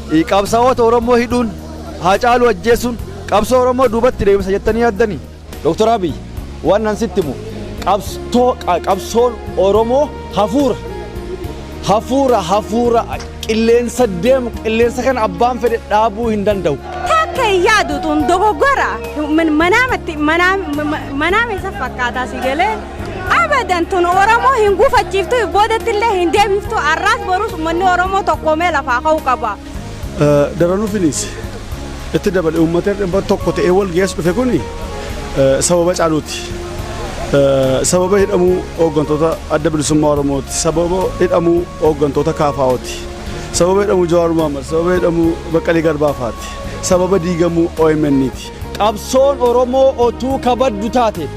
Qabsaa'ota Oromoo hidhuun, Haacaaluu ajjeesuun qabsoo Oromoo duubatti deebisa jettanii yaaddanii? Dooktar Abiy, waan nan sitti himu, qabsoon Oromoo hafuura. Hafuura, hafuura qilleensa deemu, qilleensa kana abbaan fedhe dhaabuu hin danda'u. Takka hin yaadu, tun dogoggora manaamatti manaama isa fakkaataa si galee abadan tun Oromoo hin gufachiiftu, boodatti illee hin deebiftu. Arraas borus uummanni Oromoo tokkoomee lafaa ka'uu qaba. Daranuu finiis itti dabale, uummata tokko ta'ee wal geessu dhufe kuni sababa caaluuti. Sababa hidhamuu hooggantoota Adda Bilisummaa Oromooti. Sababa hidhamuu hooggantoota KFOti. Sababa hidhamuu Jawaar Mohaammed, sababa hidhamuu Baqqalii Garbaafaati. Sababa diigamuu OMN'ti. Qabsoon Oromoo otuu kabaddu taate,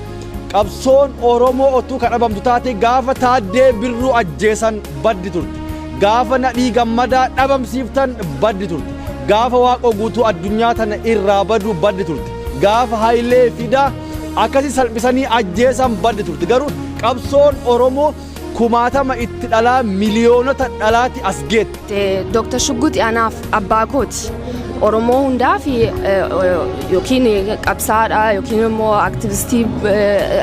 qabsoon Oromoo otuu kan dhabamtu taate, gaafa Taaddee Birruu ajjeesan baddi turte. Gaafa Nadhii Gammadaa dhabamsiiftan baddi turte. Gaafa Waaqoo Guutuu addunyaa tana irraa badu baddi turte. Gaafa Hayilee Fidaa akkasi salphisanii ajjeesan baddi turte. Garuu qabsoon Oromoo kumaatama itti dhalaa, miliyoonota dhalaati as geette. Dooktar Shugguxi anaaf abbaa kooti. Oromoo hundaa fi yookiin qabsaadha yookiin immoo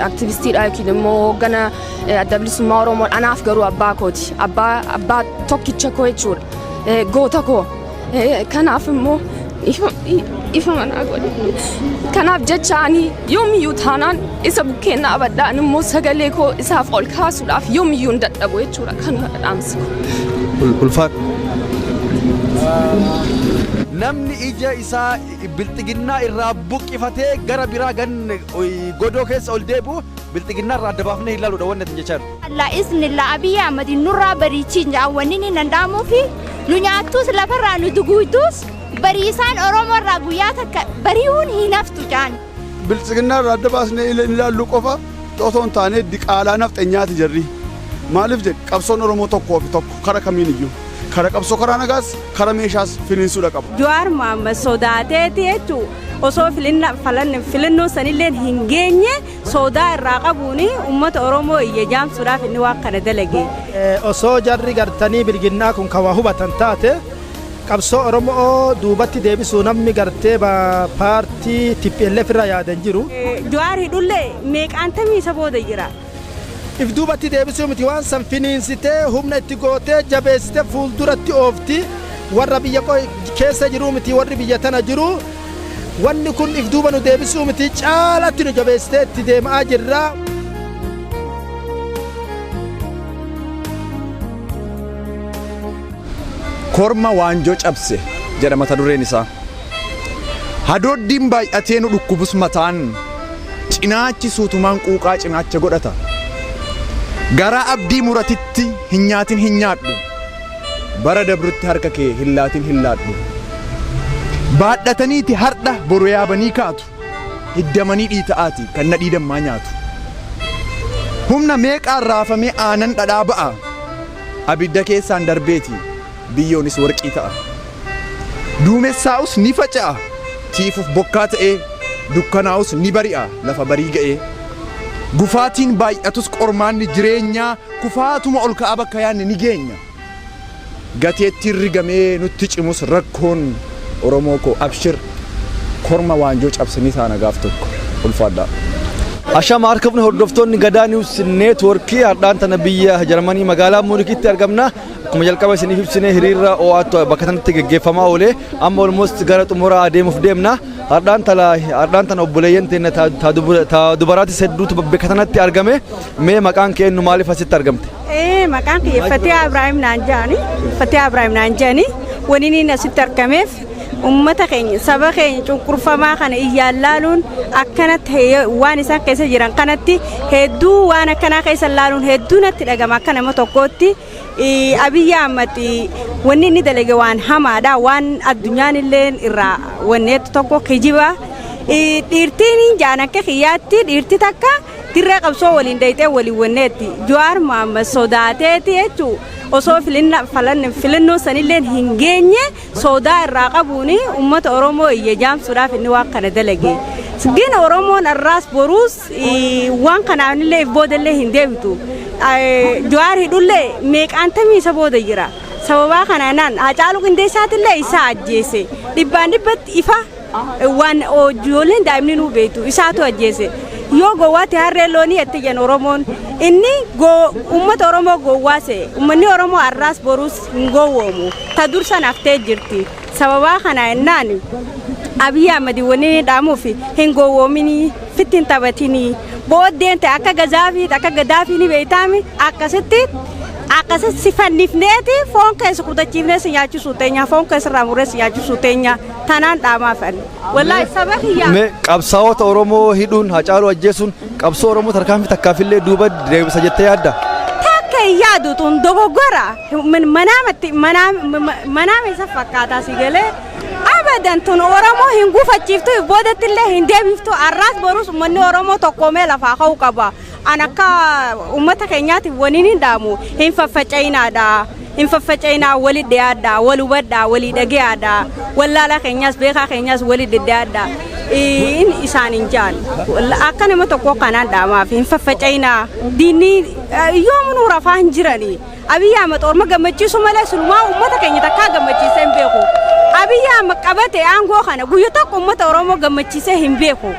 aktivistiidha yookiin immoo hooggana Adda Bilisummaa Oromoo, anaaf garuu abbaa kooti. Abbaa tokkicha koo jechuudha. Goota koo. Kanaaf immoo ifa manaa godhe. Kanaaf jecha ani yoomiyyuu taanaan isa bukkeen dhaabadhaan immoo sagalee koo isaaf ol kaasuudhaaf yoomiyyuu hin dadhabu jechuudha. Kanuma dhaamsi koo. Ulfaadhu. Namni ija isaa bilxiginnaa irraa buqqifatee gara biraa gan godoo keessa ol deebi'u bilxiginnaa irraa adda baafnee hin ilaaluudha wanni ati jechaa jirtu. Allah isnillah Abiyyi Ahmad nurraa bariichiin jaawwanni ni danda'amuu fi nu nyaattus lafarraa nu duguutus bariisaan Oromoo irraa guyyaa takka bari'uun hin haftu jaan. Bilxiginnaa irraa adda baasnee ilaallu qofa osoo hin taane, diqaalaa nafxenyaati jarri. Maaliif jedhe, qabsoon Oromoo tokkoo fi tokko kara kamiin iyyuu. Kara qabsoo karaa nagaas kara meeshaas finiinsuudha qaba. Jawaar Mohaammed sodaateeti jechuun osoo filannoo sanillee hin geenye sodaa irraa qabuun uummata Oromoo iyya jaamsuudhaaf inni waan kana dalage. Osoo jarri gartanii bilginnaa kun kan waa hubatan taate, qabsoo Oromoo duubatti deebisuu namni gartee paartii TPLF irraa yaadan jiru. Jawaar hidhullee meeqaantamii isa booda jira. If duubatti deebisuu miti, waan san finiinsitee, humna itti gootee, jabeessitee fuulduratti oofti. Warra biyya keessa jiruu miti, warri biyya tana jiru. Wanni kun if duuba nu deebisuu miti, caalatti nu jabeessitee itti deemaa jirra. Korma waanjoo cabse jedha mata dureen isaa. Hadooddiin baay'atee nu dhukkubus, mataan cinaachi suutumaan quuqaa cinaacha godhata. Garaa abdii muratitti hin nyaatin hin nyaadhu. Bara dabrutti harka kee hin laatin hin laadhu. Baadhataniiti hardha boru yaabanii kaatu. Hiddamanii dhiita'aati kan nadhii dammaa nyaatu. Humna meeqaan raafamee aanan dhadhaa ba'a. Abidda keessaan darbeeti biyyoonis warqii ta'a. Duumessaa'us ni faca'a. Tiifuuf bokkaa ta'ee dukkanaa'us ni bari'a lafa barii ga'ee. Gufaatiin baay'atus qormaanni jireenyaa kufaatuma ol ka'aa bakka yaanne ni geenya. Gateettiin rigamee nutti cimus rakkoon, Oromoo koo abshir, korma waanjoo cabsanii taana gaaf tokko. Ulfaadhaa. Ashama harka fuune, hordoftoonni Gadaa News Networkii, har'aan tana biyya Jarmanii magaalaa Muunikitti argamna. Akkuma jalqaba isiniif ibsine, hiriirra ho'aatu bakka kanatti geggeeffamaa oole. Amma almost gara xumuraa adeemuuf deemna. Har'aan tana obboleeyyan teenya ta dubaraatis hedduutu bakka kanatti argame. Mee maqaan kee eenyu, maaliif asitti argamte? Maqaan kiyya Fatihaa Ibraahim naan jedhani. Fatihaa Ibraahim naan jedhani. Wani inni asitti argameef ummata keenya, saba keenya cunqurfamaa kana iyyaan laaluun akkanatti waan isaan keessa jiran kanatti hedduu waan akkanaa keessa laaluun hedduu natti dhagama akka nama tokkootti. Abiyyi Ahmad wanni inni dalage waan hamaadha, waan addunyaan illee irraa wanneetu tokko kijiba. Dhiirtiin jaan akka kiyyaatti dhiirti takka dirree qabsoo waliin dayxee waliin wanneetti. Jawaar Mohaammed sodaateeti jechuu osoo filannoo sanillee hin geenye sodaa irraa qabuun uummata Oromoo iyya jaamsuudhaaf inni waan kana dalage. Gin Oromoon arraas boruus waan kanaaf illee if boodallee hin deebitu. Jawaar hidhullee meeqaantamii isa booda jira. Sababaa kanaan Hacaaluu Qindeessaatillee isaa ajjeese. Dhibbaan dhibbatti ifa waan ijoolleen daa'imni nuu beektu isaatu ajjeese. Yoo gowwaatti harree loonii itti jedhan Oromoon inni uummata Oromoo gowwaa se'e. Uummanni Oromoo har'aas boruus hin gowwoomu. Ta dursan haftee jirti. Sababaa kana jennaan Abiyyi Ahmad wanni inni dhaamuuf hin gowwoominii fitti hin taphatinii booddeen ta'e akka gazaafii akka gadaafii ni beektaami akkasitti akkasitti si fannifneeti foon keessa kutachiifnee si nyaachisuu teenya, foon keessa irraa murree si nyaachisuu teenya, tanaan dhaamaaf ani. Wallaahi saba kiyyaa. Mee qabsaa'ota Oromoo hidhuun, Hacaaluu ajjeesuun qabsoo Oromoo tarkaanfii takkaafillee duuba deebisa jettee yaadda? Takka hin yaadu, tun dogoggora manaamatti manaama isa fakkaataa si galee abadan tun Oromoo hin gufachiiftu, boodatti illee hin deebiftu. Har'aas borus uummanni Oromoo tokkoomee lafaa ka'uu qaba. An akka uummata keenyaatiif waniin hin dhaamu, hin faffaca'inaadha. Hin faffaca'inaa, wali dhiyaadha, wal hubadhaa, walii dhagayaadha. Wallaalaa keenyaas beekaa keenyaas wali dhidhiyaadha. In isaan hin jaan. Akka nama tokko kanaan dhaamaaf, hin faffaca'inaa. Diinni yoomuu rafaa hin jiranii. Abiyyi Ahmad orma gammachiisu malee sulumaa uummata keenya takkaa gammachiisee hin beeku. Abiyyi Ahmad qabate aangoo kana guyya tokko uummata Oromoo gammachiisee hin beeku.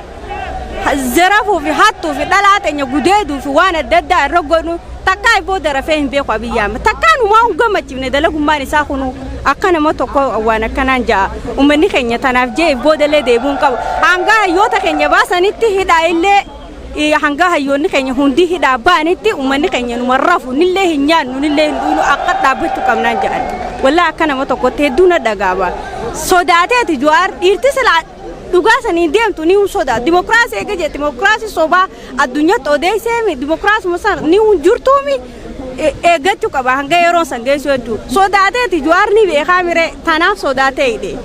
Zarafuu fi hattuu fi dhalaa teenya gudeeduu fi waan adda addaa irra godhu takkaa booda rafee hin beeku Abiyyi Ahmad. Takkaa numaa hin gammachiifne dalagummaan isaa kunu akka nama tokko waan akkanaan ja'a. Uummanni keenya tanaaf jee boodallee deebi'uu hin qabu. Hanga hayyoota keenya baasanitti hidhaa illee, hanga hayyoonni keenya hundi hidhaa ba'anitti uummanni keenya numa rafu, nillee hin nyaannu, nillee hin dhuynu, akka dhaabbachuu qabnaan jedhan. Wallaa akka nama tokkotti hedduu na dhagaaba. Sodaateeti Jawaar dhiirti silaa dhugaa sanii deemtu ni sodaa. Dimokiraasii eega jee dimokiraasii sobaa addunyaatti odeesseemi dimokiraasuma sana ni jirtuumi eeggachuu qaba hanga yeroon san geessu hedduu. Sodaateeti Jawaar ni beekaa miree tanaaf sodaatee hidhe.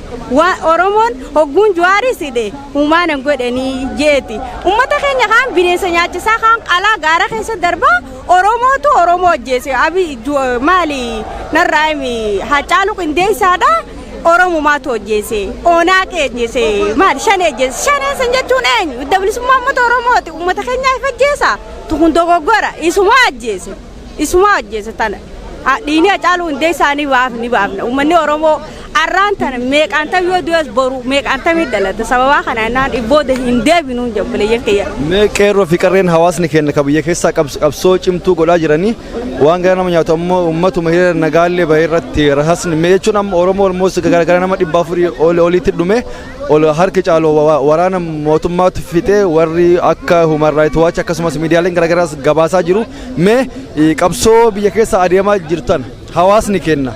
Oromoon hogguun Jawaaris hidhe humaanan godhanii jeeti. Uummata keenya kaan bineensa nyaachisaa, kaan qalaa gaara keessa darbaa, Oromootu Oromoo ajjeese. Abi maali narraa himi, Hacaaluu Qindeessaadha. Oromumaatu ajjeese. Onaaqee ajjeese. Maali shanee ajjeese. Shaneen san jechuun eenyu? Adda Bilisummaa Uummata Oromooti. Uummata keenyaa if ajjeesa. Tukun dogoggora. Isuma ajjeese. Isuma ajjeese tana. Dhiini Hacaaluu Hundeessaa ni baaf ni baafna. Uummanni Oromoo arraan tana meeqaan tam yoo du'es boru meeqaan tamii dhalata. Sababaa kana naan booda hin deebinu jabbileeyyan kiyya. Mee qeerroo fi qarreen hawaasni keenya kan biyya keessaa qabsoo cimtuu godhaa jiranii, waan gara nama nyaatu ammoo uummatuma hiriira nagaallee bahee irratti rasasni mee jechuun amma Oromoo almost gara nama 400 ol oliitti dhume, ol harki caalu waraana mootummaatu fixee, warri akka Human Rights Watch akkasumas miidiyaaleen garaagaraas gabaasaa jiru. Mee qabsoo biyya keessa adeemaa jirtan hawaasni keenya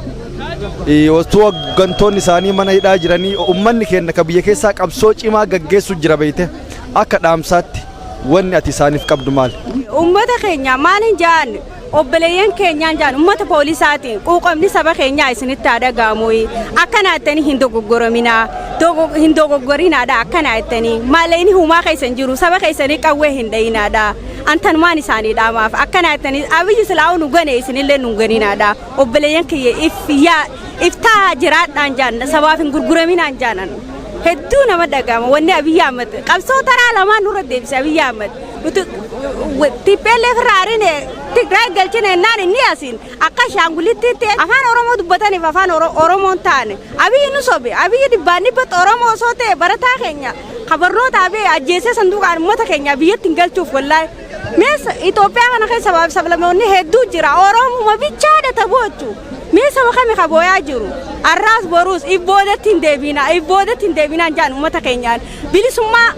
osoo hooggantoonni isaanii mana hidhaa jiranii, uummanni keenya kan biyya keessaa qabsoo cimaa gaggeessu jira beeyte, akka dhaamsaatti wanni ati isaaniif qabdu maali? Uummata keenya maaliin jaan, obboleeyyan keenyaan jaan, uummata poolisaatiin quuqamni saba keenyaa isinitti haa dhaga'amu, akkana jettanii hin dogoggorominaa, hin dogoggorinaadha, akkana jettanii maallaqni humaa keessan jiru saba keessanii qawwee hin dhayinaadha. Antanumaan isaanii dhaamaaf akkana jettanii Abiyyi silaa'uu nu gane isinillee nu ganinaadha. Obboleeyyan kiyya if yaa iftaa jiraadhaan jaan, sabaaf hin gurguraminaan jaanan. Hedduu nama dhaga'ama wanni Abiyyi Ahmad qabsoo taraa lamaan nurra deebise Abiyyi Ahmad. Nuti TPLF irraa arine Tigraay galchine jennaan inni asiin akka shaangulittiitti afaan Oromoo dubbataniif afaan Oromoon taane Abiyyi nu sobe. Abiyyi dhibbaan dhibbatti Oromoo osoo ta'e barataa keenya kabarnoota Abiyyi ajjeesee sanduuqaan uummata keenya biyyatti hin galchuuf wallaahi. Mees Itoophiyaa kana keessa sabaaf sablammoonni hedduu jira. Oromuma bichaadha ta'uu. Mee saba kami kabooyaa jiru? Arraas boruus ibboodatti hin deebina. Ibboodatti hin deebinaan jaan uummata keenyaan. Bilisummaa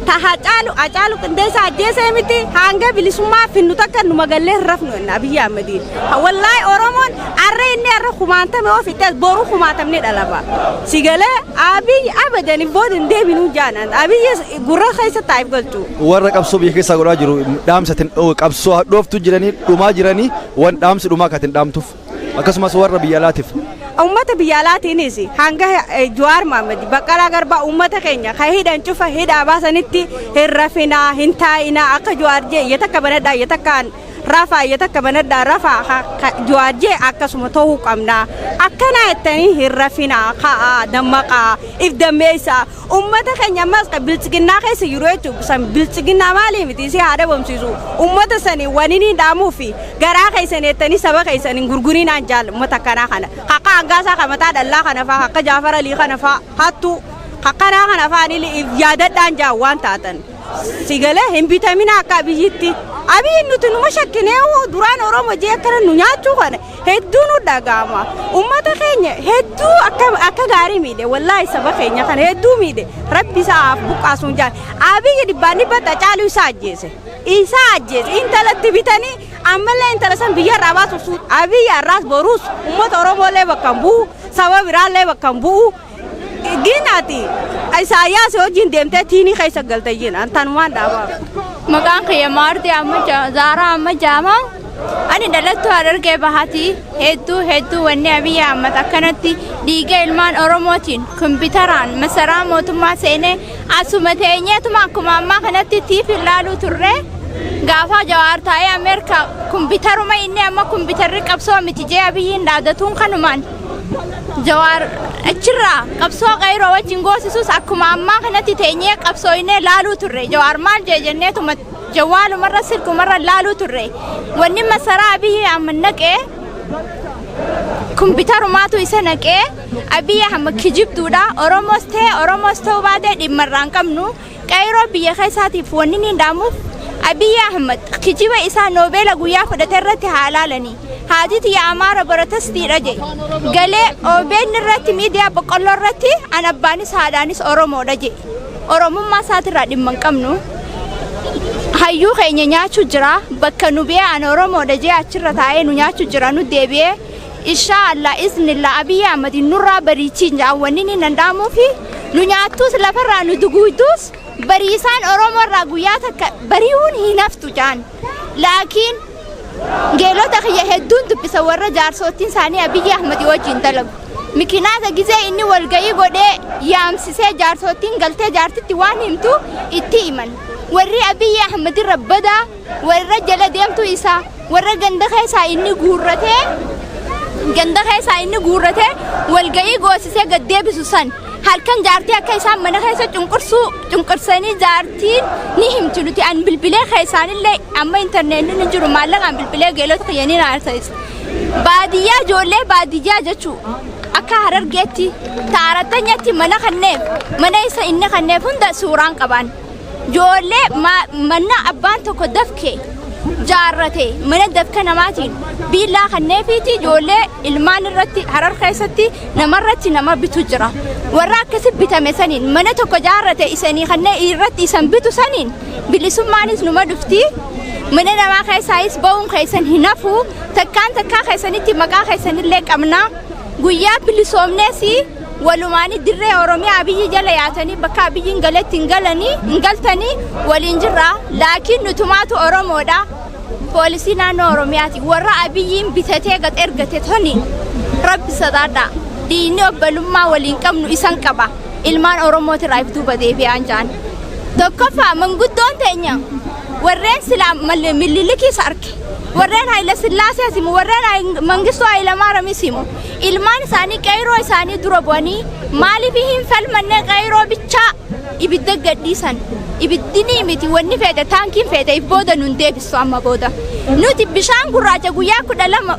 ta Hacaalu Qindeessaa ajjeesee miti, hanga bilisummaa finnu takka nu magallee hin rafnu jenna Abiyyi Ahmediin. Wallaahi Oromoon arra inni arra kumaantame oo fixees boru kumaatamni dhalaba. Si galee Abiyyi abadan booda hin deebinuu jaanan. Abiyyi gurra keessa taa'eef galchu. Warra qabsoo biyya keessaa godhaa jiru dhaamsatin, qabsoo hadhooftuu jiranii dhumaa jiranii, wan dhaamsi dhumaa katin dhaamtuuf akkasumas warra biyya alaatiif. Uummata biyya alaatiinis hanga Jawaar Mohaammed, Baqqalaa Garbaa, uummata keenya ka hidhan cufa hidhaa baasanitti hin rafinaa, hin taa'inaa, akka Jawaar jee iyya takka banadhaa, iyya takkaan Rafaa iyya takka banadhaa rafaa Jawaar jee akkasuma ta'uu qabna. Akkanaa jettanii hin rafinaa, ka'aa, dammaqaa, if dammeessaa. Ummata keenya ammas kan biltsiginnaa keessa jiru jechuun san biltsiginnaa maalii miti isii haa dhabamsiisu. Ummata sanii waniin hin dhaamuufi garaa keessan jettanii saba keessan hin gurgurinaan jaal ummata akkanaa kana. Akka hangaasaa kan mataa dhallaa kana faa, akka Jaafar Alii kana faa, hattuu akkanaa kana faa ni yaadadhaan jaa waan taatan. Si galee hin bitamina akka Abiyyitti. Abiyyi nuti numa shakkinee duraan Oromoo jee akkana nu nyaachuu kana hedduu nu dhaga'ama. Ummata keenya hedduu akka gaarii miidhe, wallaahi saba keenya kana hedduu miidhe. Rabbi isaaf buqqaasuun jaal. Abiyyi dhibbaan dhibbatti Hacaaluu isaa ajjeese. Isaa ajjeese intalatti bitanii ammallee intala san biyyarraa baasuuf. Abiyyi har'aas boruus ummata Oromoolee bakka hin bu'u, saba biraallee bakka hin bu'u. Ginaati Isaayyaas wajjin deemtee tiinii keessa galte jin antanumaan dhaabaaf. Maqaan kiyya Maartii amma Zaaraa amma Jaama. Ani dhalattuu Harargee Bahaati. Hedduu hedduu wanni Abiyyi Ahmad akkanatti dhiiga ilmaan Oromootiin kompiitaraan masaraa mootummaa seenee asuma teenyeetuma akkuma ammaa kanatti tiif ilaaluu turre. Gaafa Jawaar taa'ee Ameerikaa kompiitaruma inni amma kompiitarri qabsoo miti jee Abiyyiin dhaadatuun kanumaan. Jawaar achirraa qabsoo qayroo wajjin goosisus akkuma ammaa kanatti teenyee qabsooynee laaluu turre. Jawaar maal jee jenneetuma jawaalumarra silkumarra laaluu turre. Wanni masaraa Abiyyi Ahmad naqee kompiitarumaatu isa naqee. Abiyyi Ahmad kijibduudha. Oromoos ta'e Oromoos ta'uu baatee dhimma irraa hin qabnu. Qayroo biyya keessaatiif wanni inni dhaamuuf Abiyyi Ahmad kijiba isaa noobeela guyyaa fudhate irratti haa laalanii. Haati tiyya Amaara baratastiidha jedhe. Galee OBN irratti, miidiyaa boqqolloo irratti, an abbaanis haadhaanis Oromoodha jedhe. Oromummaa isaatirraa dhimma hin qabnu. Hayyuu keenya nyaachuu jira. Bakka nu biyya an Oromoodha jee achirra taa'ee nu nyaachuu jira, nu deebi'ee. Inshaa Allah iznillah Abiyyi Ahmad nurraa bariichiin jaa wanni inni nan dhaamuufi nu nyaattus lafarraa nu duguutus bariisaan Oromoo irraa guyyaa takka bari'uun hin haftu jaan. Laakiin geelota kiyya hedduun dubbisa warra jaarsoottiin isaanii Abiyyi Ahmad wajjin dalagu. Mikinaata gizee inni walga'ii godhee yaamsisee jaarsoottiin galtee jaartitti waan himtu itti himan. Warri Abiyyi Ahmad irra badaa warra jala deemtu isaa warra ganda keessaa inni guurratee ganda keessaa inni guurratee walga'ii goosisee gad deebisu san halkan jaartii akka isaan mana keessa cunqursuu cunqursanii jaartiin ni himti. Nuti an bilbilee keessaanillee amma intarneetni ni jiru, maallaqaan bilbilee geelota kiyyanii na aarsa. Baadiyyaa ijoollee baadiyyaa jechuu akka Harargeetti taarattanyatti mana kanneef mana isa inni kanneef hunda suuraan qaban. Ijoollee mana abbaan tokko dafke jaarrate mana dafka namaatiin biillaa kanneefiiti ijoollee ilmaan irratti Harar keessatti namarratti nama bitu jira. Warra akkasi bitame saniin mana tokko jaarrate isanii kanneen irratti isan bitu saniin bilisummaanis numa dhufti. Mana namaa keessaayis ba'uun keessan hin hafu, takkaan takkaa keessanitti maqaa keessanillee qabna. Guyyaa bilisoomnees walumaanii dirree Oromiyaa Abiyyi jala yaatanii bakka Abiyyiin galetti hin galanii hin galtanii waliin jirra. Laakiin nutumaatu Oromoodha. Poolisii naannoo Oromiyaati. Warra Abiyyiin bitatee gad ergate toni rabbi sodaadha. Diinni obbolummaa waliin qabnu isan qaba. Ilmaan Oromootirraa if duuba deebi'aan jaan. Tokkoffaa manguddoon teenya warreen silaa Minilikiis arge. Warreen Haayila Sillaasees himu, warreen Mangistuu Haayilamaaramis himu. Ilmaan isaanii qeyroo isaanii dura bu'anii maaliif hin falmanne? Qeyroo bichaa ibidda gadhiisan. Ibiddinii miti, wanni feete taankiin feete if booda nun deebisu amma booda. Nuti bishaan gurraacha guyyaa 12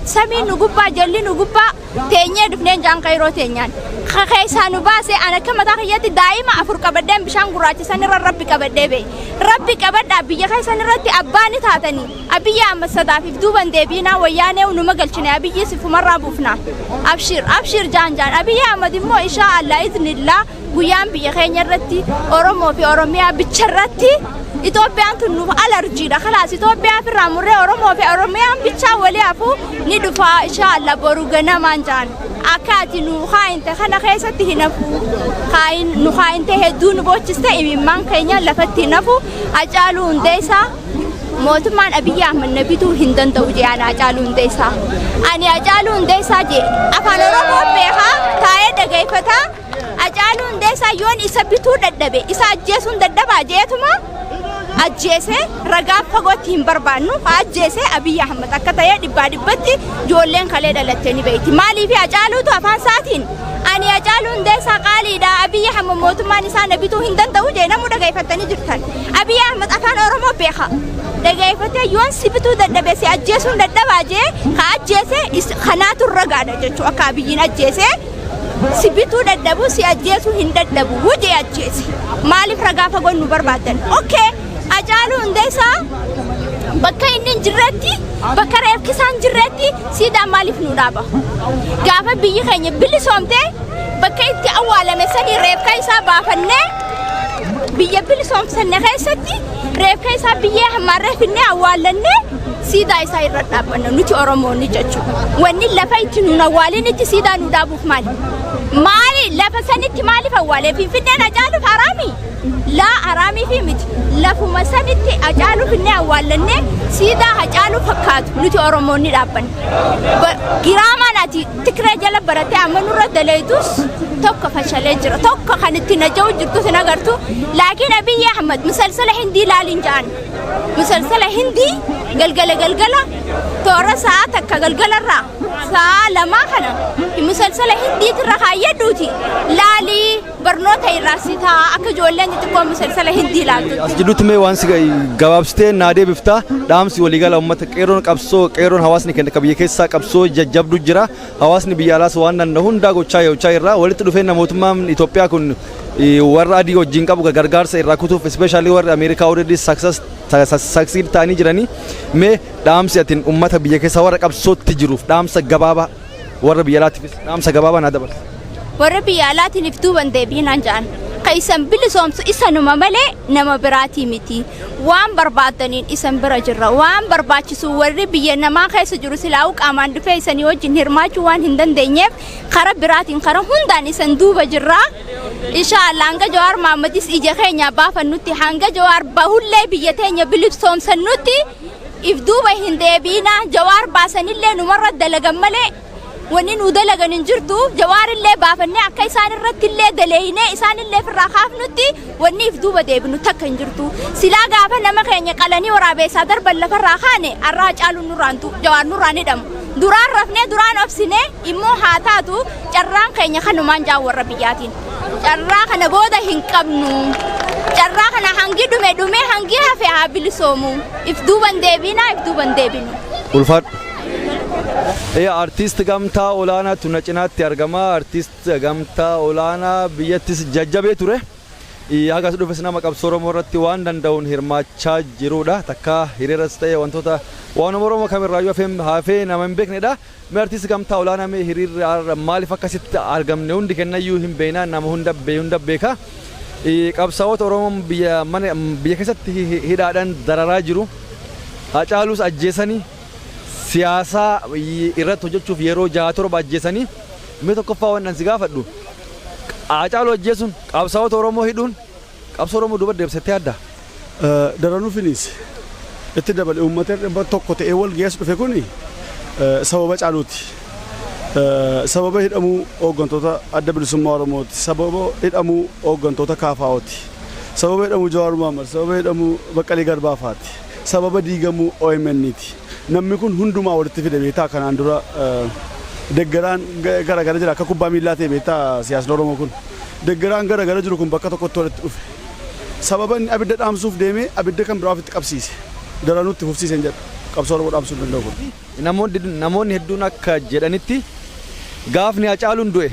samiin nu gubbaa jalli nu gubbaa teenyee dhufneen jaan qeyroo teenyaan. Keessaa nu baase. An akka mataa kiyyatti daa'ima afur qabadheen bishaan gurraacha san irra rabbi qabadhee ba'e. Rabbi qabadhaa, biyya keessan irratti abbaa ni taatanii. Abiyyi Ahmad sadaafiif duuban deebiinaa, wayyaanee numa galchine, Abiyyi sifumarraa buufna. Abshir abshir jaan jaan. Abiyyi Ahmad immoo inshaa Allah iznillaa guyyaan biyya keenya irratti Oromoo fi Oromiyaa bicha irratti Itoophiyaan tun nuuf alarjiidha. Kalaas Itoophiyaa ofirraa murree Oromoo fi Oromiyaan bichaa walii hafu ni dhufa inshaa Allah boru ganamaan jaan. Akka ati nu kaayinte kana keessatti hin hafu. Kaayin nu kaayinte hedduu nu boochiste, imimmaan keenya lafatti hin hafu. Hacaaluu Hundeessaa mootummaan Abiyyi Ahmad na bituu hin danda'u jee ani Hacaaluu Hundeessaa. Ani Hacaaluu Hundeessaa jee afaan Oromoo beekaa taa'ee dhageeffataa. Hacaaluu Hundeessaa yoon isa bituu dadhabe isa ajjeesuun dadhabaa jeetuma Ajjeese ragaa fagootti hin barbaannu. Ajjeese Abiyyi Ahmad akka ta'e dhibbaa dhibbatti ijoolleen kalee dhalattee ni beekti. Maaliif Hacaaluutu afaan isaatiin "Ani Hacaaluu Hundeessaa qaaliidha, Abiyyi Ahmad mootummaan isaa na bituu hin danda'u" jee namuu dhageeffattanii jirtan. Abiyyi Ahmad afaan Oromoo beeka. Dhageeffatee "Yoon si bituu dadhabe si ajjeesuun dadhabaa" jee ka ajjeese kanaatu ragaadha jechuu. Akka Abiyyiin ajjeese, "Si bituu dadhabu si ajjeesuu hin dadhabu" jee ajjeese. Maaliif ragaa fagoon nu barbaadan? Okay, Hacaaluu Hundeessaa bakka inni hin jirretti, bakka reefki isaa hin jirretti siidaan maaliif nu dhaaba? Gaafa biyyi keenya bilisoomte bakka itti awwaalame sanii reefka isaa baafannee, biyya bilisoomsanne keessatti reefka isaa biyyee hammaarree finnee awwaallannee siidaa isaa irra dhaabbanna nuti Oromoonni jechuudha. Wanni lafa itti nuun awwaalinitti siidaa nu dhaabuuf maali? Maali lafa sanitti maaliif awwaale? Finfinneen Hacaaluuf haraami? Laa, haraamii fi miti. Lafuma sanitti Hacaaluu finnee awwaallannee siidaa Hacaaluu fakkaatu nuti Oromoonni dhaabbanna. Giraamaan ati Tigree jala baratee amma nurra daleetus tokko fashalee jira. Tokko kan itti naja'u jirtus hin agartu. Laakiin Abiyyi Ahmad musalsala Hindii laaliin ja'an. Musalsala Hindii galgala galgala toora sa'a 1 galgalarraa sa'a 2 kana musalsala Hindiitirra kaayyadhuuti laalii, barnoota irraa si ta'a, akka ijoolleen xixiqqoo musalsala Hindii laaltu. As jidduutti mee waan si gabaabsitee naa deebiftaa, dhaamsi waliigala uummata qeerroon qabsoo, qeerroon hawaasni keenya akka biyya keessaa qabsoo jajjabdu jira. Hawaasni biyya alaas waan danda'u hundaa gochaa gochaa irraa walitti dhufeenya mootummaan Itoophiyaa kun warra adii wajjin qabu gargaarsa irraa kutuuf, especially warri Ameerikaa already success succeed ta'anii jiranii. Mee dhaamsi atiin uummata biyya keessaa warra qabsootti jiruuf dhaamsa gabaabaa, warra biyya alaatiifis dhaamsa gabaabaa naa dabarsa. Warra biyya alaatiin if duuban deebiinaan ja'an. Ka isan bilisoomsu isanuma malee nama biraatii miti. Waan barbaadaniin isan bira jirra. Waan barbaachisu warri biyya namaa keessa jiru silaa'uu qaamaan dhufee isanii wajjin hirmaachuu waan hin dandeenyeef karaa biraatiin karaa hundaan isan duuba jirra. Inshaallah hanga Jawaar Mahammadis ija keenya baafannutti, hanga Jawaar bahullee biyya teenya bilisoomsannutti if duuba hin deebiina. Jawaar baasanillee numarra dalagan malee wanni nu dalagan hin jirtu. Jawaarillee baafannee akka isaan irratti illee daleeynee isaanillee ofirraa kaafnutti wanni if duuba deebinu takka hin jirtu. Silaa gaafa nama keenya qalanii waraabeessaa darban lafarraa kaane arraa caaluun nurraan Jawaar nurraan hidhamu. Duraan rafnee duraan obsinee immoo haa taatu, carraan keenya kanumaan jaan warra biyyaatiin. Carraa kana booda hin qabnu. Carraa kana hangi dhume dhume, hangi hafe haa bilisoomu. If duuban deebinaa, if duuban deebinu. Ulfaadhu. Artiist Gamtaa Olaanaatu na cinaatti argama. Artiist Gamtaa Olaanaa biyyattis jajjabee ture. Hagas dhufes nama qabsoo Oromoo irratti waan danda'uun hirmaachaa jirudha. Takka hiriiras ta'e wantoota waan Oromoo kamirraayyuu hafee nama hin beeknedha. Mee artiist Gamtaa Olaanaa, mee hiriirri maaliif akkasitti argamne hundi kennayyuu hin beekna, nama hunda hunda beeka. Qabsaa'ota Oromoo biyya mana biyya keessatti hidhaadhaan dararaa jiru. Hacaaluus ajjeesanii siyaasaa irratti hojjechuuf yeroo jaha torba ajjeesanii. Mee tokkoffaa waan si gaafadhu, Hacaaluu ajjeesuun, qabsaa'ota Oromoo hidhuun qabsoo Oromoo duuba deebisee adda. Daranuu finiis itti dabale. Uummata 100 ta'ee wal geessu dhufe kuni sababa Caaluuti. Sababa hidhamuu hooggantoota Adda Bilisummaa Oromooti. Sababa hidhamuu hooggantoota KFOti. Sababa hidhamuu Jawaar Mohaammed, sababa hidhamuu Baqqalee Garbaafaati. Sababa diigamuu OMN'ti. Namni kun hundumaa walitti fide beektaa. Kanaan dura deggeraan garagara jira, akka kubbaa miillaa ta'e beektaa siyaasni Oromoo kun. Deggeraan garagara jiru kun bakka tokkotti walitti dhufe. Sababa inni abidda dhaamsuuf deemee abidda kan biraa ofitti qabsiise. Daranuu itti fufsiiseen jedha. Qabsoo Oromoo dhaamsuu hin danda'u kun. Namoonni hedduun akka jedhanitti gaafni Hacaaluun du'e,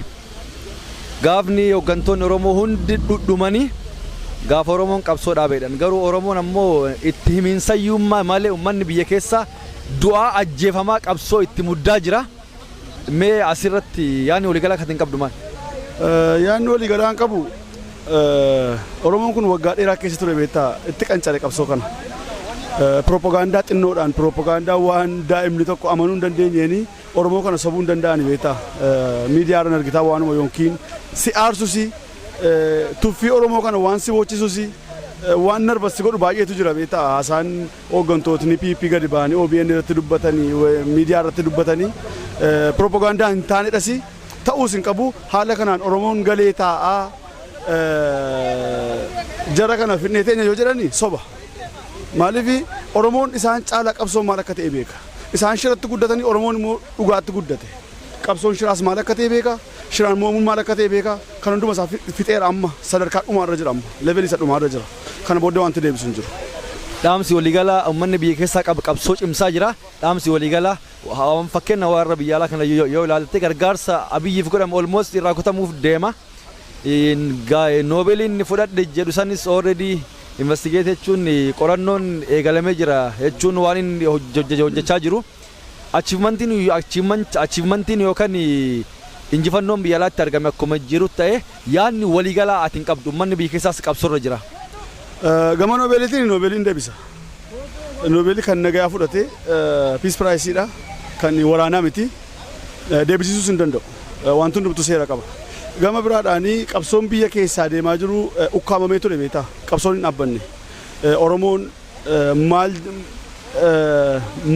gaafni hooggantoonni Oromoo hundi dhudhumanii, gaafa Oromoon qabsoo dhaabeedhan. Garuu Oromoon ammoo itti himiinsayyummaa malee uummanni biyya keessaa du'aa, ajjeefamaa, qabsoo itti muddaa jira. Mee asirratti yaadni waliigalaa kan hin qabdu maal? Yaadni waliigalaa hin qabu, Oromoon kun waggaa dheeraa keessa ture beektaa, itti qancare qabsoo kana. Piroopagaandaa xinnoodhaan, piroopagaandaa waan daa'imni tokko amanuu hin dandeenyeeni Oromoo kana sobuu hin danda'ani beektaa. Miidiyaa irraan argitaa waanuma yookiin si aarsusi, tuffii Oromoo kana waan si boochisusi, waan nervous si godhu baay'eetu jira beektaa. Haasaan hooggantootni PP gadi ba'anii OBN irratti dubbatanii, miidiyaa irratti dubbatanii piroopagaandaa hin taanedhasi, ta'uus hin qabu. Haala kanaan Oromoon galee taa'aa jara kana fidnee teenya yoo jedhani soba. Maaliif Oromoon isaan caalaa qabsoon maal akka ta'e beeka. Isaan shiratti guddatanii, Oromoon immoo dhugaatti guddate. Qabsoon shiraas maal akka ta'e beeka. Shiraan moomuun maal akka ta'e beeka. Kan hunduma isaa fixeera, amma sadarkaa dhumaarra jira, amma level isa dhumaarra jira. Kana booddee wanti deebisu hin jiru. Dhaamsi waliigalaa uummanni biyya keessaa qabu, qabsoo cimsaa jira. Dhaamsi waliigalaa, fakkeenya warra biyya alaa kana yoo ilaalte, gargaarsa Abiyyiif godhamu almost irraa kutamuuf deema. Noobeeliin inni fudhadhe jedhu sanis already investigate jechuun qorannoon eegalamee jira jechuun waan inni hojjechaa jiru. Achievementiin yookaan injifannoon biyya alaatti argame akkuma jiru ta'e, yaadni waliigalaa ati hin qabdu, uummanni biyya keessaas qabsoorra jira. Gama Noobeeliitiin, Noobeeliin deebisa. Noobeelii kan nagayaa fudhate peace prizeiidha. Kan waraanaa miti. Deebisiisuus hin danda'u. Wanti hundumtu seera qaba. Gama biraadhaanii qabsoon biyya keessaa deemaa jiru ukkaamamee ture, beektaa. Qabsoon hin dhaabbanne. Oromoon maal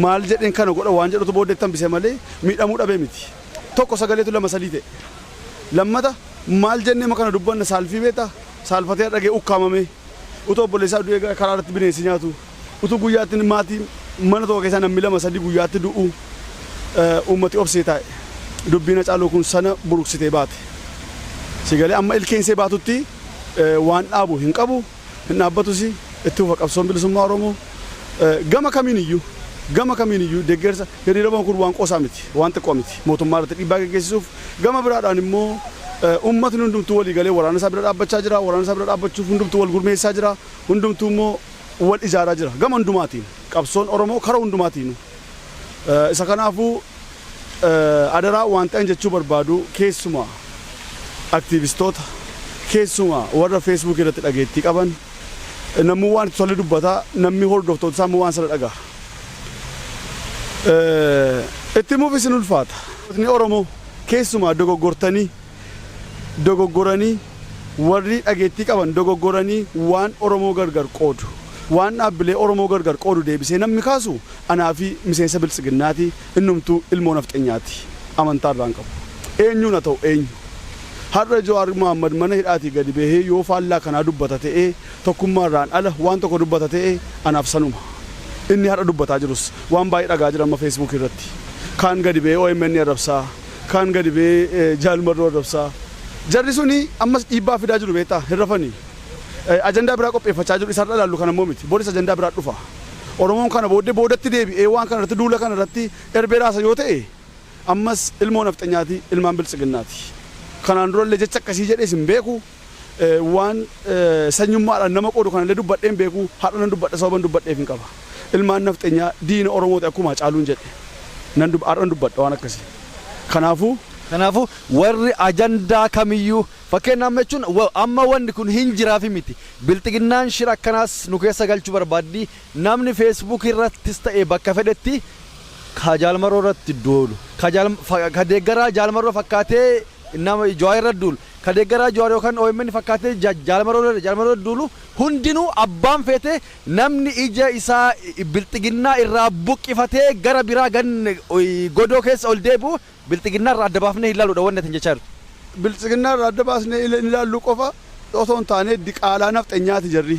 maal jedheen kana godha waan jedhutu booddeetti hambise malee miidhamuu dhabee miti. Tokko sagaleetu lama sadii ta'e. Lammata maal jennee kana dubbanna, saalfii, beektaa, saalfatee dhagee ukkaamamee, utuu obboleessaa du'ee karaa irratti bineensi nyaatu, utuu guyyaatti maatii mana tokko keessaa namni lama sadii guyyaatti du'u, uummati obsee taa'e. Dubbiin Hacaaluu kun sana buruqsitee baate. Sigalee amma ilkeensee baatutti waan dhaabu hin qabu, hin dhaabbatus. Itti fufa qabsoon bilisummaa Oromoo. Gama kamiin iyyuu deeggarsa hiriira kun waan qoosaa miti, waan xiqqoo miti, mootummaa irratti dhiibbaa geggeessisuuf. Gama biraadhaan immoo uummatni hundumtuu walii galee waraana isaa bira dhaabbachaa jira. Waraana isaa bira dhaabbachuuf hundumtuu wal gurmeessaa jira, hundumtuu immoo wal ijaaraa jira gama hundumaatiin, qabsoon Oromoo kara hundumaatiin. Isa kanaafuu adaraa waan ta'an jechuu barbaadu, keessumaa aktiivistoota, keessumaa warra Facebook irratti dhageettii qaban, namni waan itti tole dubbataa, namni hordoftoota isaa immoo waan sana dhaga'a. Itti himuuf isin ulfaata. Ni Oromoo keessumaa dogoggortanii, dogoggoranii, warri dhageettii qaban dogoggoranii waan Oromoo gargar qoodu, waan dhaabbilee Oromoo gargar qoodu deebisee namni kaasu, anaa fi miseensa Biltsiginnaati, innumtuu ilmoo nafxenyaati, amantaa irraan qabu. Eenyuun haa ta'u eenyu. Har'a Jawaar Mohammad mana hidhaatii gadi bahee yoo faallaa kanaa dubbata ta'ee, tokkummaa irraan ala waan tokko dubbata ta'ee, anaaf sanuma. Inni har'a dubbataa jirus waan baay'ee dhagaa jira amma Facebook irratti. Kaan gadi bahee OMN arrabsaa, kaan gadi bahee Jaalmarroo arrabsaa. Jarri suni ammas dhiibbaa fidaa jiru, beektaa, hin rafanii. Ajandaa biraa qopheeffachaa jiru, isarra ilaallu kana immoo miti. Boris ajandaa biraa dhufa. Oromoon kana booddee boodatti deebi'ee waan kana irratti, duula kana irratti erbee raasa yoo ta'e, ammas ilmoo nafxanyaati, ilmaan Biltsiginnaati. Kanaan durallee jecha akkasii jedhees hin beeku. Waan sanyummaadhaan nama qoodu kanallee dubbadhee hin beeku. Har'a nan dubbadha, sababan dubbadheef hin qaba. Ilmaan nafxanyaa diina Oromooti akkuma Hacaaluun jedhe. Nan har'an dubbadha waan akkasii. Kanaafuu Kanaafuu warri ajandaa kamiyyuu, fakkeenya amma jechuun amma wanni kun hin jiraafi miti. Bilxiginnaan shira akkanaas nu keessa galchuu barbaaddi. Namni Facebook irrattis ta'e bakka fedhetti ka Jaalmaroo irratti duulu, ka deeggaraa Jaalmaroo fakkaatee nama Jawaar irratti duulu, ka deeggaraa Jawaar yookaan OMN fakkaatee Jaalmaroo irratti duulu, hundinuu abbaan feete, namni ija isaa Bilxiginnaa irraa buqqifatee gara biraa gan godoo keessa ol deebi'u, Bilxiginnaa irraa adda baafnee hin ilaaluudha wanni ati jechaa jirtu. Biltsiginnaa irraa adda baasnee hin ilaallu qofa osoo hin taane, diqaalaa nafxenyaati jarri.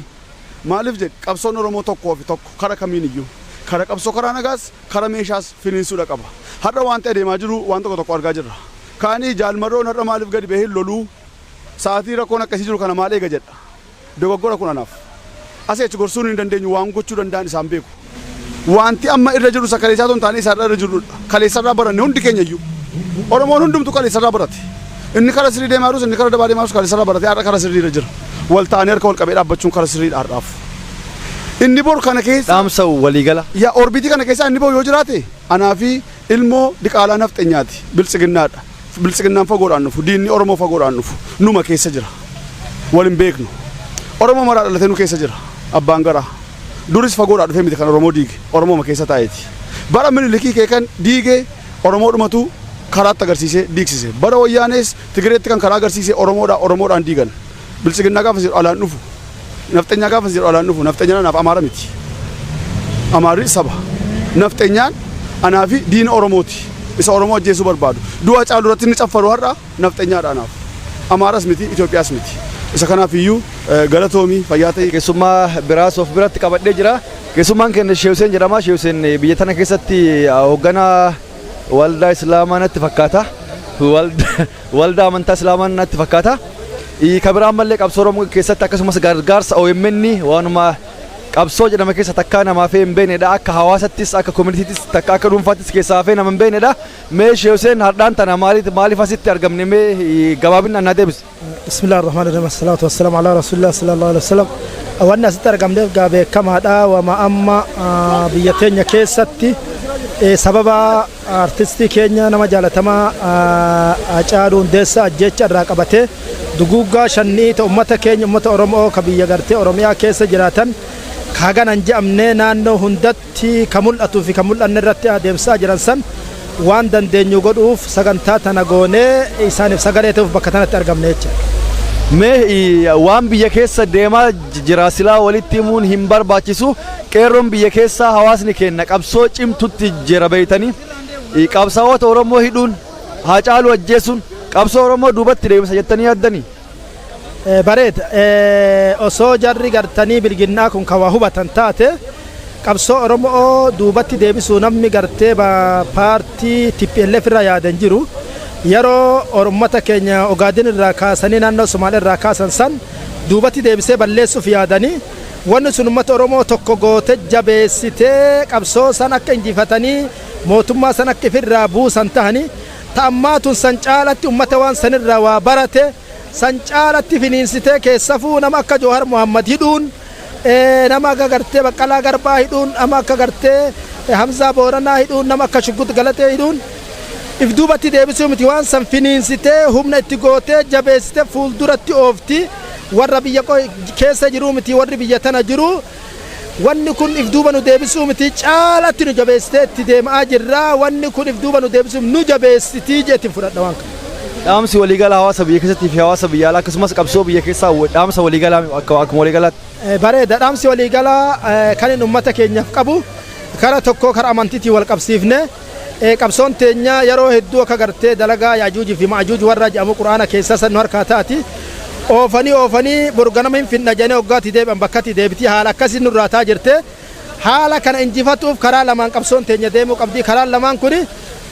Maaliif jedhi, qabsoon Oromoo tokkoo fi tokko kara kamiin iyyuu, kara qabsoo karaa nagaas kara meeshaas finiinsuudha qaba. Har'a wanti adeemaa jiru waan tokko tokko argaa jirra. Kaanii Jaalmarroon har'a maaliif gadi bahee hin loluu, sa'aatii rakkoon akkasii jiru kana maal eega jedha. Dogoggora kun anaaf. Asii achi gorsuun hin dandeenyu, waan gochuu danda'an isaan beeku. Wanti amma irra jiru isa kaleessaa osoo hin taane isarra irra jirudha. Kaleessarraa baranne hundi keenya iyyuu. Oromoon hundumtu kaleessarraa barate. Inni kara sirrii deemaa jirus, inni kara dabaa deemaa jirus kaleessarraa barate, har'a kara sirrii irra jira. Wal ta'anii harka wal qabee dhaabbachuun kara sirriidha har'aaf. Inni bor kana keessa Dhaamsa waliigala. Yaa orbiitii kana keessa inni bor yoo jiraate, anaa fi ilmoo diqaalaa nafxenyaati, Biltsiginnaadha. Biltsiginnaan fagoodhaan dhufu, diinni Oromoo fagoodhaan dhufu numa keessa jira. Wal hin beeknu. Oromoo maraa dhalatee nu keessa jira. Abbaan garaa. Duris fagoodhaa dhufee miti kan Oromoo diige. Oromooma keessa taa'eeti. Bara Minilikii kee kan diige Oromoodhumatu karaatti agarsiisee diigsise. Bara Wayyaanees Tigireetti kan karaa agarsiise Oromoodha, Oromoodhaan diigan. Biltsiginnaa gaafa jedhu alaan dhufu. Nafxenyaa gaafa jedhu alaan dhufu. Nafxenyaan anaaf Amaara miti. Amaarri saba. Nafxenyaan anaa fi diina Oromooti. Isa Oromoo ajjeesuu barbaadu. Du'a Caalu irratti inni caffaru har'a nafxenyaadha anaaf. Amaaras miti, Itoophiyaas miti. Isa kanaaf iyyuu galatoomii, fayyaa ta'e. Keessummaa biraas of biratti qabadhee jira. Keessummaan keenya Sheeh Hussein jedhama. Sheeh Hussein biyya tana keessatti hoogganaa waldaa Islaamaa natti fakkaata. Waldaa amantaa Islaamaa natti fakkaata. Ka biraa ammallee qabsoo Oromoo keessatti akkasumas gargaarsa OMN waanuma qabsoo jedhama keessa takkaa namaaf hin beeknedha. Akka hawaasattis, akka communityttis, takka akka dhuunfaattis keessaa hafee nama hin beeknedha. Mee Sheeh Hussein, hardhaan tana maaliif asitti argamne? Mee gabaabinaan naa deebisi. بسم الله الرحمن الرحيم، الصلاة والسلام على رسول الله صلى الله عليه وسلم. Wanni asitti argamneef gaa beekamaadha. Wama amma biyya teenya keessatti sababa artistii keenya nama jaalatamaa Haacaaluu Hundeessaa ajjeecha irraa qabatee duguuggaa shannii ta ummata keenya, ummata Oromoo ka biyya gartee Oromiyaa keessa jiraatan kaaganan je'amne naannoo hundatti ka mul'atuu fi ka mul'anne irratti adeemsaa jiran san waan dandeenyu godhuuf sagantaa tana goonee isaaniif sagalee ta'uuf bakka tanatti argamne jecha. Mee waan biyya keessa deemaa jira silaa walitti himuun hin barbaachisu. Qeerroon biyya keessaa, hawaasni keenya qabsoo cimtutti jira beeytanii. Qabsaa'ota Oromoo hidhuun, Haacaaluu ajjeesuun qabsoo Oromoo duubatti deebisa jettanii yaaddanii? Bareeda. Osoo jarri gartanii bilginnaa kun ka waa hubatan taate, qabsoo Oromoo duubatti deebisuu namni gartee paartii TPLF irraa yaadan jiru. Yeroo ummata keenya Ogaadin irraa kaasanii naannoo Somaalee irraa kaasan san duubatti deebisee balleessuuf yaadanii, wanni sun ummata Oromoo tokko goote jabeessitee qabsoo san akka injifatanii mootummaa san akka ifirraa buusan tahanii. Ta'ammaatun san caalatti ummata waan sanirraa waa barate san caalatti finiinsitee, keessafuu nama akka Joohar Muhammad hidhuun, nama akka gartee Baqqalaa Garbaa hidhuun, nama akka gartee Hamzaa Booranaa hidhuun, nama akka Shuggut Galatee hidhuun if duubatti deebisuu miti, waan san finiinsitee humna itti gootee jabeessitee fuulduratti oofti. Warra biyya keessa jiruu miti, warri biyya tana jiru wanni kun if duuba nu deebisuu miti, caalatti nu jabeessitee itti deemaa jirra. Wanni kun if duuba nu deebisuu nu jabeessitii jeetiin fudhadha waan kana. Dhaamsi waliigalaa hawaasa biyya keessattii fi hawaasa biyya alaa, akkasumas qabsoo biyya keessaa, dhaamsa waliigalaa akkuma waliigalaatti. Bareeda. Dhaamsi waliigalaa kan inni uummata keenyaaf qabu kara tokko kara amantiitiin wal qabsiifne, qabsoon teenya yeroo hedduu akka gartee dalagaa Yaajuujii fi Maajuuj warra jedhamu Quraana keessa san nu harkaa taati. Oofanii oofanii borganama hin finna jedhanii waggaatti deebi'an bakkatti deebitii haala akkasii nurraa taa jirte. Haala kana injifatuuf karaa lamaan qabsoon teenya deemuu qabdi. Karaan lamaan kuni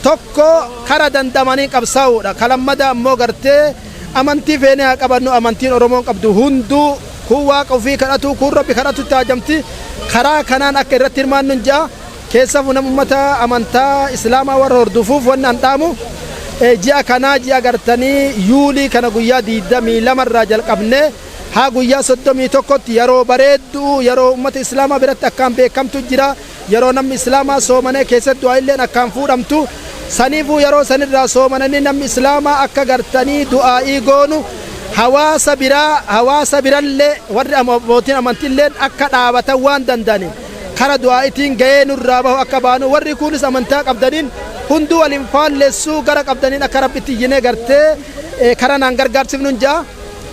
tokko kara dandamanii qabsaa'uudha. Kalammada ammoo gartee amantii feenee haa qabannu, amantiin Oromoon qabdu hunduu kun Waaqa ofii kadhatu, kun Rabbi kadhatu itti hajamti. Karaa kanaan akka irratti hirmaannu hin ja'a. Keessafuu nama ummata amantaa Islaamaa warra hordofuuf wanni an dhaamu, ji'a kanaa, ji'a gartanii Yuulii kana guyyaa 22 irraa jalqabnee haa guyyaa 31tti yeroo bareedduu, yeroo ummata Islaamaa biratti akkaan beekamtu jira, yeroo namni Islaamaa soomanee keessatti du'aa illeen akkaan fuudhamtu. Saniifuu yeroo sanirraa soomananii namni Islaamaa akka gartanii du'aa'ii goonu, hawaasa biraa hawaasa birallee warri abbootiin amantiilleen akka dhaabatan waan danda'aniin kara du'aa'itiin ga'ee nurraa bahu akka baanu, warri kunis amantaa qabdaniin hunduu waliin faallessuu gara qabdaniin akka Rabbitti iyyinee gartee kara naan gargaarsifnu hin ja'a.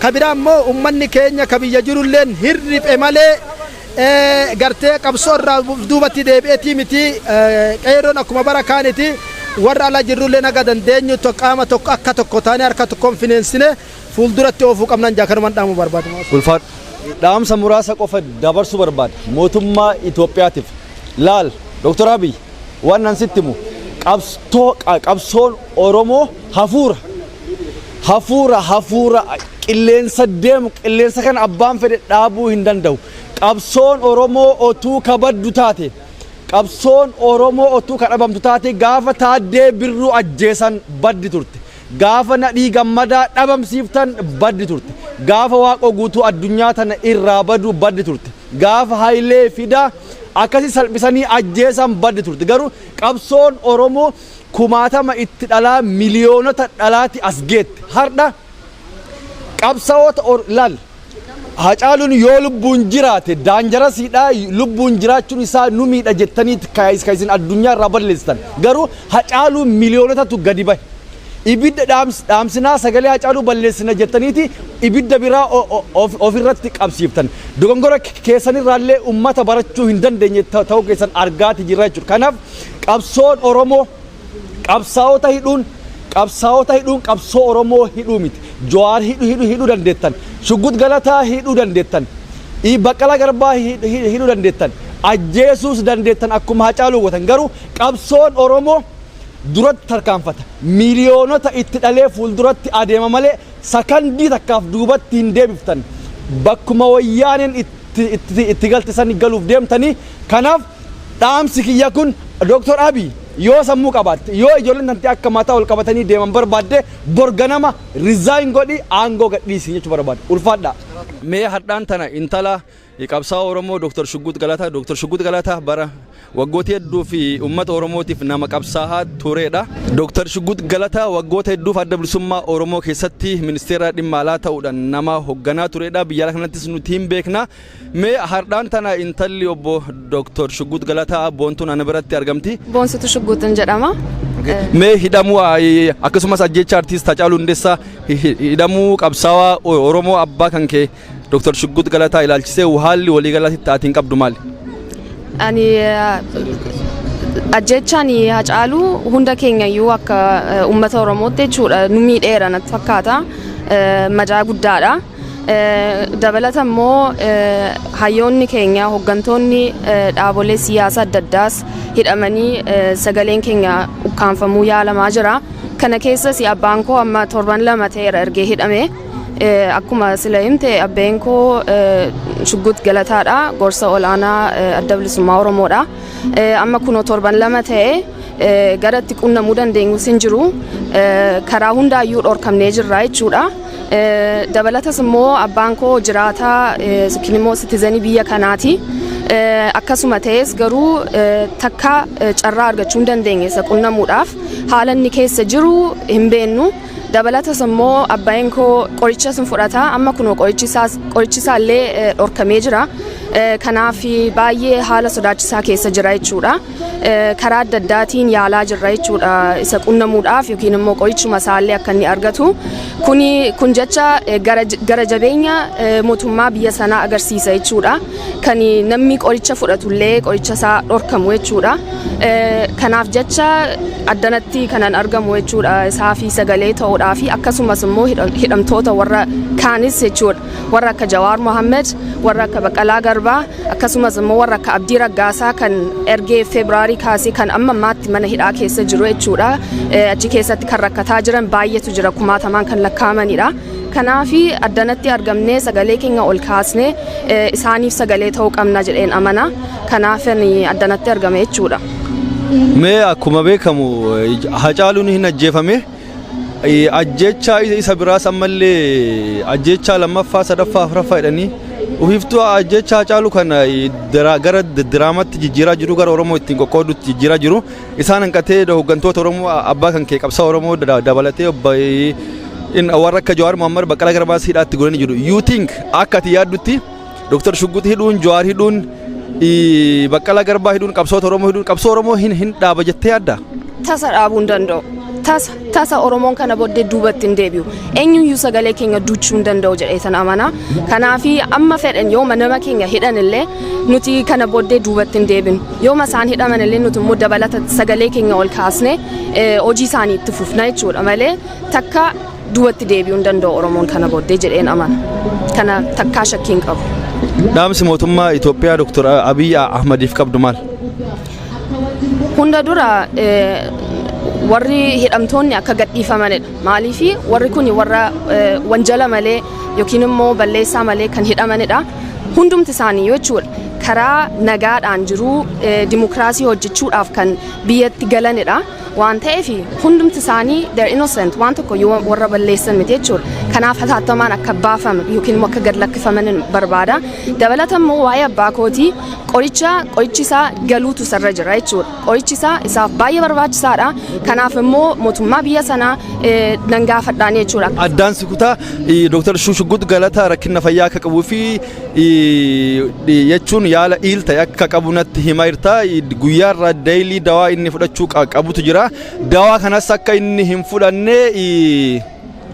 Ka biraa immoo ummanni keenya ka biyya jirulleen hirriphe malee gartee qabsoo irraa duubatti deebi'eetii miti. Qeerroon akkuma bara kaaniti warra ala jirrullee naga dandeenyu qaama tokko akka tokko taanee harka tokkoon fineensine fuulduratti oofuu qabnan jaa, kanumaan dhaamuu barbaadu. Ulfaadhu. Dhaamsa muraasa qofa dabarsuu barbaada. Mootummaa Itoophiyaatiif. Laal, Dr. Abiy, waan nan sitti himu, qabsoon Oromoo hafuura. Hafuura, hafuura qilleensa deemu, qilleensa kana abbaan fedhe dhaabuu hin danda'u. Qabsoon Oromoo otuu kabaddu taate, qabsoon Oromoo otuu kadhabamtu taate, gaafa Taaddee Birruu ajjeesan baddi turte. Gaafa Nadhii Gammadaa dhabamsiiftan baddi turte. Gaafa Waaqoo Guutuu addunyaa tana irraa badu baddi turte. Gaafa Hayilee Fidaa akkasi salphisanii ajjeesan baddi turte. Garuu qabsoon Oromoo kumaatama itti dhalaa, miliyoonota dhalaati as geette. Har'a qabsaa'ota laal, Hacaaluun yoo lubbuun jiraate dangerousiidha, lubbuun jiraachuun isaa nu miidha jettanii ka isin addunyaa irraa balleessitan. Garuu Hacaaluun miliyoonotatu gadi bahe. Ibidda dhaamsinaa, sagalee Hacaaluu balleessina jettaniiti ibidda biraa ofirratti qabsiiftan. Dogongora keessanirraallee ummata barachuu hin dandeenye ta'uu keessan argaati jirra jechuudha. Kanaaf qabsoon Oromoo qabsaa'ota hidhuun qabsoo Oromoo hidhuu miti. Jawaar hidhuu dandeettan. Shuggut Galataa hidhuu dandeettan. Baqqalaa Garbaa hidhuu dandeettan. Ajjeesuus dandeettan akkuma Hacaaluu gootan, garuu qabsoon Oromoo duratti tarkaanfata. Miiliyoonota itti dhalee fuulduratti adeema malee sakandii takkaaf duubatti hin deebiftan. Bakkuma Wayyaaneen itti, itti, itti galte sani galuuf deemtanii. Kanaaf dhaamsi kiyya kun, Dr. Abiy, yoo sammuu qabaatte, yoo ijoolleen tantee akka mataa ol qabatanii deeman barbaadde, bor ganama resign godhi, aangoo gadhiisi jechuu barbaada. Ulfaadhaa. Mee hadhaan tana intala qabsaa'aa Oromoo Dr. Shugguut Galataa. Dr. Shugguut Galataa bara waggoota hedduu fi uummata Oromootiif nama qabsaa'aa turedha. Dr. Shugguut Galataa waggoota hedduuf Adda Bilisummaa Oromoo keessatti ministeera dhimma alaa ta'uudhaan nama hoogganaa turedha. Biyya alaa kanattis nuti hin beekna. Mee hardhaan tana intalli obbo Dr. Shugguut Galataa Boontuun ana biratti argamti. Boonsitu Shugguutin jedhama. Mee hidhamuu akkasumas ajjecha artiist Hacaaluu Hundeessaa, hidhamuu qabsaa'aa Oromoo abbaa kan kee Dr. Shugguut Galataa ilaalchisee haalli waliigalaatti taatiin qabdu maali? Ani ajjechaan Hacaaluu hunda keenya iyyuu akka uummata Oromootti jechuudha nu miidheera natti fakkaata. Madaa guddaadha. Dabalata immoo hayyoonni keenya, hooggantoonni dhaabolee siyaasaa adda addaas hidhamanii sagaleen keenya ukkaanfamuu yaalamaa jira. Kana keessas abbaan koo amma torban 2 ta'eera ergee hidhame. Akkuma sila himte, abbeen koo Shuggut Galataadha. Gorsa olaanaa Adda Bilisummaa Oromoodha. Amma kunoo torban 2 ta'e, gara itti qunnamuu dandeenyus hin jiru. Karaa hundaayyuu dhorkamnee jirra jechuudha. Dabalatas immoo abbaan koo jiraataa yookiin immoo citizenii biyya kanaati. Akkasuma ta'es garuu takka carraa argachuu hin dandeenye isa qunnamuudhaaf, haala inni keessa jiru hin beennu. Dabalatas immoo abbaan koo qoricha sun fudhata, amma kunoo qorichi isaallee dhorkamee jira. Kanaaf baay'ee haala sodaachisaa keessa jira jechuudha. Karaa adda addaatiin yaalaa jirra jechuudha isa qunnamuudhaaf yookiin immoo qorichuma isaallee akka inni argatu. Kuni kun jecha gara jabeenya mootummaa biyya sanaa agarsiisa jechuudha. Kan namni qoricha fudhatullee qoricha isaa dhorkamu jechuudha. Kanaaf jecha addanatti kanan argamu jechuudha, isaa fi sagalee ta'uudhaa fi akkasumas immoo hidhamtoota warra kaanis jechuudha. Warra akka Jawaar Mohammed, warra akka Baqqalaa Garbaa, akkasumas immoo warra akka Abdii Raggaasaa kan ergee Febraarii kaasee kan amma ammaatti mana hidhaa keessa jiru jechuudha. Achi keessatti kan rakkataa jiran baay'eetu jira, kumaatamaan kan lakkaa'amanidha. Kanaafi addanatti argamnee sagalee keenya ol kaasnee isaaniif sagalee ta'uu qabna jedheen amana. Kanaaf addanatti argame jechuudha. Mee akkuma beekamu Hacaaluun hin ajjeefame. Ajjechaa isa biraas ammallee ajjechaa lammaffaa, sadaffaa, afuraffaa jedhanii ufiiftuu ajjechaa Hacaaluu kana gara diraamatti jijjiiraa jiru, gara Oromoo ittiin qoqqoodutti jijjiiraa jiru. Isaan hanqatee hooggantoota Oromoo, abbaa kan kee qabsaa Oromoo dabalatee warra akka Jawaar Mohammad, Baqqalaa Garbaas hidhaatti godhanii jiru. You think, akka ati yaaddutti, Dr. Shuggut hidhuun, Jawaar hidhuun, Baqqalaa Garbaa hidhuun, qabsoota Oromoo hidhuun qabsoo Oromoo hin dhaaba jettee yaadda? Tasa dhaabuu hin danda'u. Tasa tasa Oromoon kana booddee duubatti hin deebi'u. Eenyuyyuu sagalee keenya duuchuu hin danda'u jedhee san amana. Kanaafi amma fedhan yooma nama keenya hidhan illee nuti kana booddee duubatti hin deebinu. Yooma isaan hidhaman illee nuti immoo dabalata sagalee keenya ol kaasne hojii isaanii itti fufna jechuudha malee takka duubatti deebi'uu hin danda'u Oromoon kana booddee jedheen amana. Kana takkaa shakkii hin qabu. Dhaamsi mootummaa Itoophiyaa Dr. Abiy Ahmadiif qabdu maal? Hunda dura warri hidhamtoonni akka gadhiifamanidha. Maaliif warri kun warra wanjala malee yookiin immoo balleessaa malee kan hidhamanidha. Hundumti isaanii jechuudha. Karaa nagaadhaan jiruu dimokiraasii hojjechuudhaaf kan biyyatti galanidha. Waan ta'eef hundumti isaanii, they're innocent, waan tokko yoo warra balleessan miti jechuudha. Kanaaf hatattamaan akka baafaman yookiin immoo akka gad lakkifaman barbaada. Dabalata immoo waa'ee abbaa kootii, qoricha qorichi isaa galuutu isarra jira jechuudha. Qorichi isaa isaaf baay'ee barbaachisaadha. Kanaaf immoo mootummaa biyya sanaa nan gaafadhaan jechuudha. Addaan si kutaa. Dr. Shuggut Galataa rakkina fayyaa akka qabuu fi jechuun yaala iil ta'e akka qabu natti himaa jirta. Guyyaarraa daily dawaa inni fudhachuu qabutu jira. Dawaa kanas akka inni hin fudhanne,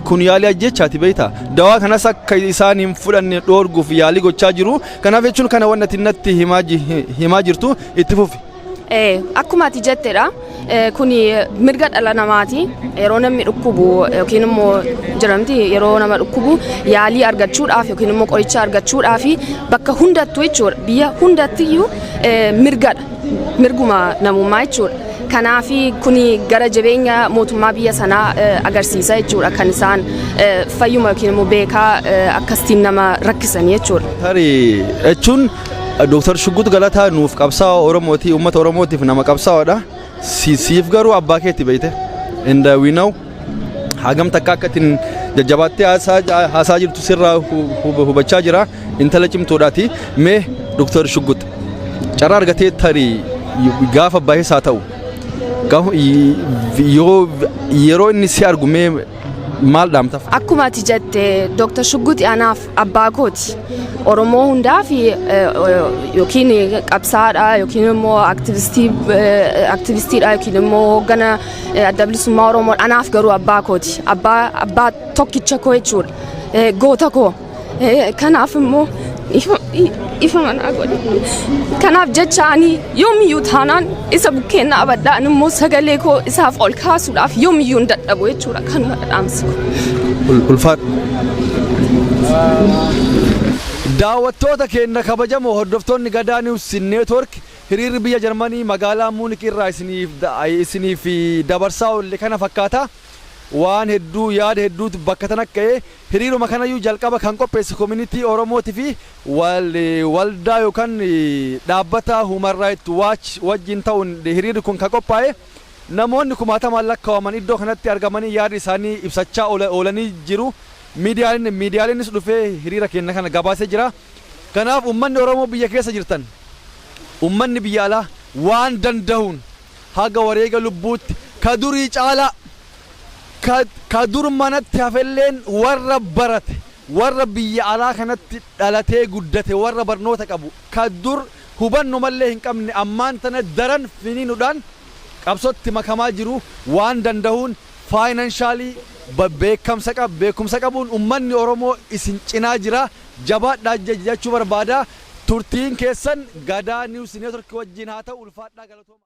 kun yaalii ajjechaati beektaa. Dawaa kanas akka isaan hin fudhanne dhoorguuf yaalii gochaa jiru. Kanaaf jechuun kana wanti natti himaa jirtu itti fufi. Akkuma ati jettedha. Kuni mirga dhala namaati. Yeroo namni dhukkubu yookiin immoo jedhamti, yeroo nama dhukkubu yaalii argachuudhaaf yookiin immoo qoricha argachuudhaaf bakka hundattuu jechuudha. Biyya hundattiyyuu mirgadha. Mirguma namummaa jechuudha. Kanaaf kuni gara jabeenya mootummaa biyya sanaa agarsiisa jechuudha, kan isaan fayyuma yookiin immoo beekaa akkasitiin nama rakkisanii jechuudha. Tarii jechuun Dooktar Shuggut Galataa nuuf qabsaa'aa Oromooti, uummata Oromootiif nama qabsaa'aadha. Siif garuu abbaa keetti beeyte. And we know hagam takka akka ittiin jajjabaattee haasaa jirtu sirraa hubachaa jira. Intala cimtuudhaati. Mee Dooktar Shuggut carraa argatee tarii gaafa bahees haa ta'u, yoo yeroo inni si argu mee maal dhaamtaaf? Akkuma ati jette, Dr. Shugguti anaaf abbaa kooti. Oromoo hundaaf yookiin qabsaadha yookiin immoo aktivistiidha yookiin immoo hooggana Adda Bilisummaa Oromoo, anaaf garuu abbaa kooti. Abbaa tokkicha koo jechuudha. Goota koo. Kanaaf immoo ifa manaa godhe. Kanaaf jecha ani yoomiyyuu taanaan isa bukkeen dhaabadha. Ani immoo sagalee koo isaaf ol kaasuudhaaf yoomiyyuu hin dadhabu jechuudha. Kanuma dhaamsi koo. Ulfaadhu. Daawwattoota keenya kabajamoo, hordoftoonni Gadaa News Network, hiriirri biyya Jarmanii magaalaa Muunik irraa isiniif dabarsaa oolle kana fakkaata. Waan hedduu, yaada hedduutu bakka tana ka'ee. Hiriiruma kanayyuu jalqaba kan qopheesse community Oromootii fi waldaa yookaan dhaabbata Human Rights Watch wajjin ta'uun hiriirri kun kan qophaa'e. Namoonni kumaatamaan lakkaa'aman iddoo kanatti argamanii yaada isaanii ibsachaa oolanii jiru. Miidiyaaleenis dhufee hiriira keenya kana gabaasee jira. Kanaaf uummanni Oromoo biyya keessa jirtan, uummanni biyya alaa waan danda'uun haga wareega lubbuutti ka durii caalaa, ka dur manatti hafelleen, warra barate, warra biyya alaa kanatti dhalatee guddate, warra barnoota qabu, ka dur hubannu mallee hin qabne ammaan tana daran finiinuudhaan qabsootti makamaa jiru, waan danda'uun financially beekamsa qab beekumsa qabuun ummanni Oromoo isin cinaa jira, jabaadhaa jechuu barbaada. Turtiin keessan Gadaa News Network wajjin haa ta'u. Ulfaadhaa, galatooma.